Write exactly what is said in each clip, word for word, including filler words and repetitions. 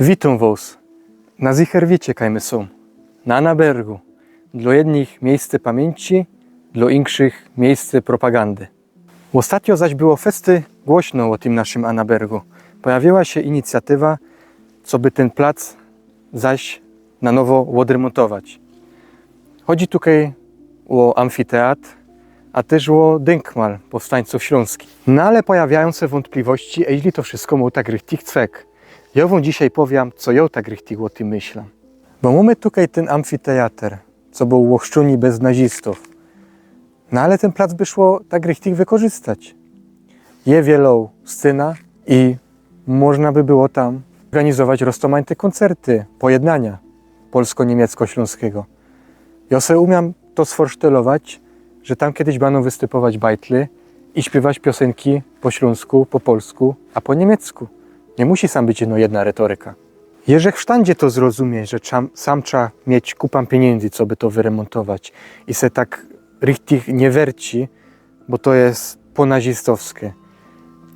Witōm wos. Na zicher wiycie, kaj my sōm. Na Annabergu. Dlo jednych miejsce pamiyńci, dlo inkszych miejsce propagandy. Ôstatnio zaś było fest głośno ô tym naszym Annabergu. Pojawiła sie inicjatywa, coby tyn plac zaś na nowo ôdrymōntować. Chodzi tukej ô amfiteatr, a tyż ô dynkmal pōwstańcōw ślōnskich. No ale pojawiajōm sie wōnpliwości, ejli to wszysko mŏ tak richtig cwek. Jŏ wōm dzisiej powiym, co jŏ tak richtig ô tym myśla. Bo mōmy tukej tyn amfiteatr, co bōł ôchrzczōny bez nazistōw. No ale tyn plac by szło tak richtig wykorzystać. Je wielŏ scena i można by było tam ôrganizować roztōmajte kōncerty, pojednania polsko-niymiecko-ślōnskigo. Jŏ se umiym to sforsztelować, że tam kejś bydōm wystypować bajtle i śpiywać piosynki po ślōnsku, po polsku, a po niymiecku. Niy musi sam być ino jedna retoryka. Jeżech w sztandzie to zrozumie, że trzeba, sam trzeba mieć kupã piyniyndy, coby to wyrymōntować i se tak richtig niy werci, bo to je pōnazistowske.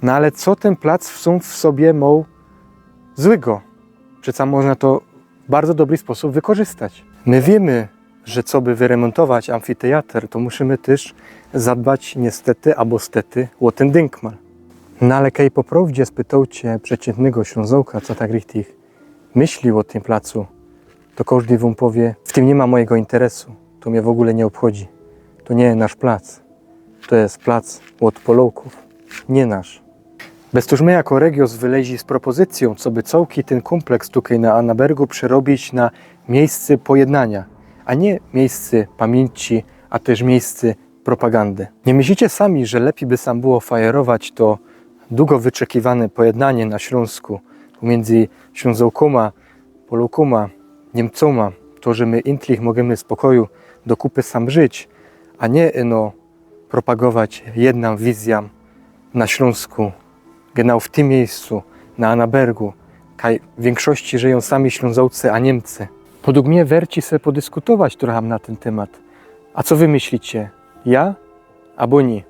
No ale co tyn plac w sōm w sobie mŏ złego? Przeca można to w bardzo dobry sposōb wykorzystać. My wiymy, że coby wyrymōntować amfiteatr, to musimy tyż zadbać niystety abo stety ô tyn dynkmal. No ale kej po prŏwdzie spytōcie przeciyntnego Ślōnzŏka, co tak richtig myśli ô tym placu, to kożdy wōm powie: „W tym niy ma mojigo interesu, to mie w ogōle niy ôbchodzi. To niy je nasz plac. To je plac ôd Polŏkōw, niy nasz”. Bez tōż my jako Regios wyleźli z propozycyjōm, coby cołki tyn kōmpleks tukej na Annabergu przerobić na miejsce pojednania, a niy miejsce pamiyńci, a tyż miejsce propagandy. Niy myślicie sami, że lepij by sam było fajerować to dugo wyczekiwane pojednanie na Ślōnsku pōmiyndzy Ślōnzŏkōma, Polŏkōma, Niymcōma, to, że my intlich możymy w spokoju do kupy sam żyć, a niy ino propagować jednã wizyjã na Ślōnsku, genau w tym miejscu, na Annabergu, kaj w wiynkszości żyjōm sami Ślōnzŏcy a Niymcy. Podug mie werci se podyskutować trocha na tyn tymat. A co wy myślicie? Ja abo niy?